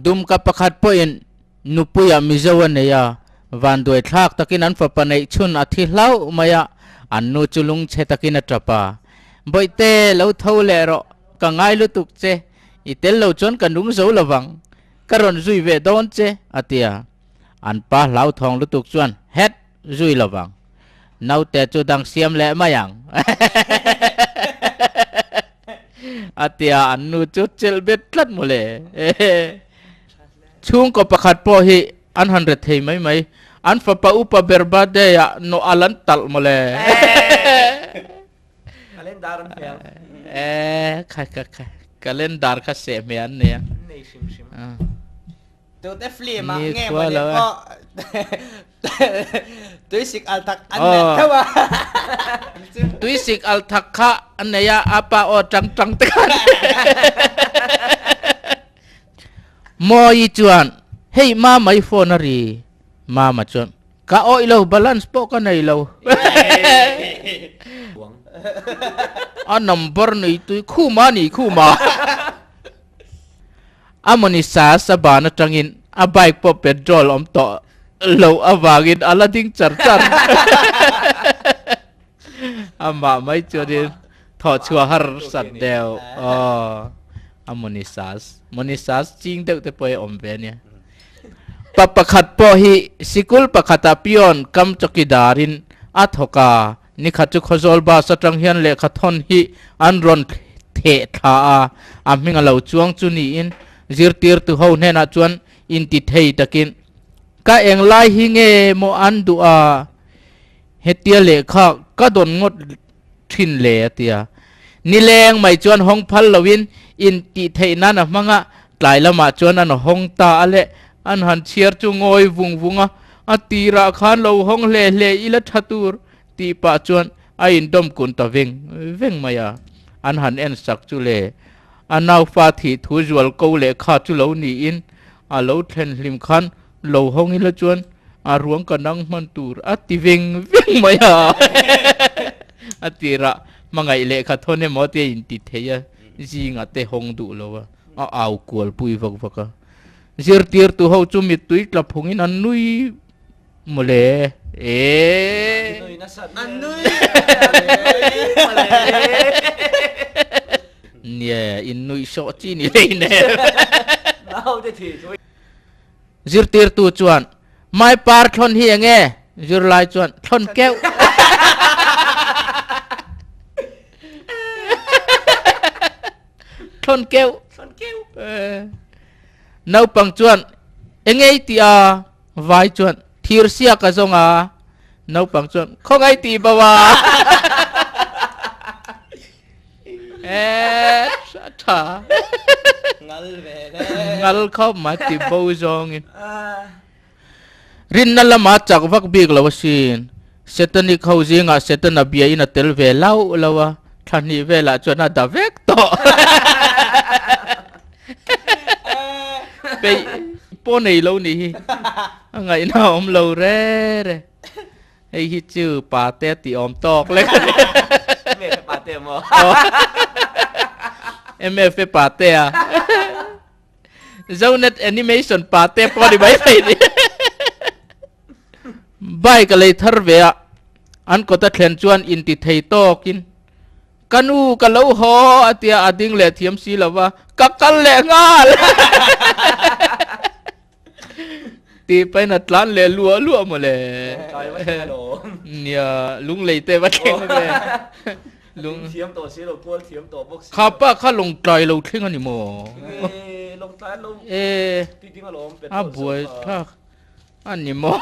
Dumka pakhat pawhin nupuiah Mizo a nei a, vanduai thlak takin an fapa neih chhun a thi hlauh mai a, an nu chu lungchhe takin a tap a. Bawihte, lo tho leh rawh, ka ngai lutuk che, i tel lo chuan ka nung zo lovang, ka rawn zui ve dawn che, a ti a. An pa hlauthawng lutuk chuan, Het! Zui lovang. Naute chu dang siam leh mai ang. A tia an nu chu chelh bet tlat mawle. Chhungkaw pakhat pawh hi an han re thei mai mai. An fapa upa ber birthday ah nawh al an talh mawle. Calendar an hmel. Eh, khai kha kha. Calendar kha seh hmel an nei a. An nei hrim hrim. Tute film ah nge mawni pawh tuisik al thak an nei theuh a. Tuisik al thak kha an nei a, a pa aw tang tang te khan. Mawi chuan, Hei Mama i phone a ri. Mama chuan, Ka awih lo, balance pawh ka nei lo. A number nei tui khuma ni khuma. A mawni sa sa ban atangin a bike pawh petrol awm tawh loh avangin a la ding char char. Amah mai chuanin thawh chhuah har sat deuh. Aw, a mawni sa, mawni sa ching deuh te pawh hi a awm ve ania. Pa pakhat pawh hi sikul pakhata peon kam chawkidarin a thawk a. Nikhat chu Khawzawl bus atang hian lehkha thawn hi an rawn theh thla a, a hming a lo chuang chu niin zirtirtu ho hnenah chuan inti thei takin, Ka englai hi nge maw an duh a, hetia lehkha ka dawn ngawt thin le a ti a. Nileng mai chuan hawng phal loin intih theih nan a hmang a, tlai lamah chuan an hawng ta a le, an han chhiar chu ngawi vung vung a, a tirah khan lo hawng hle hle ila tha tur tih pah chuan a indawm kun ta veng veng mai a, an han en sak chu le, a naufa thih thu zual ko lehkha chu lo niin a lo thlen hlim khan lo hawng ila chuan a ruang ka nang hman tur a ti veng veng mai a, a tirah hmangaih lehkha thawn emaw tia inti thei a, zingah te hawng duh lo a, a au kual pui vak vak a, zirtirtu ho chu mittui tla phungin an nui Mawle e. Nia in nuih sawh chi ni lei ne. Zirtirtu chuan mai par thlawn hi enge? Zirlai chuan thlawn keuh. Thlawn keuh. Naupang chuan enge i tih a? Vai chuan thir siak a zawng a, naupang chuan khawngaih tih bo a. Eh, tha. Ngal ve le. Ngal khawp mai ti bo zawngin. Rinna lama chak vak bik lo asin. Setanic ho zingah Setana bia in a tel ve lauh lo a, thla hnih velah chuan a da vek tawh. Peih pawh nei lo nih hi a ngaihna a awm lo re re. Hei hi chu pate a tih awm tawk lek a ni. MF pate maw? MF pate a. Zonet animation pate pawh ni mai thei ni. Bike a lei thar ve a, an kawta thlen chuan inti thei tawkin Ka nu ka lo haw a tia a ding leh thiam si lo va, ka kal leh nghal tih pahin a tlan leh luah luah maw le. Tlai va thleng alawm. Nia, lunglei te va thleng ve. Lung thiam tawh si lo, kual thiam tawh bawk si lo. Kha pa kha lawngtlai lo thleng a ni maw? E, lawngtlai an lo ti ding alawm, petrol A buai thlak a ni maw?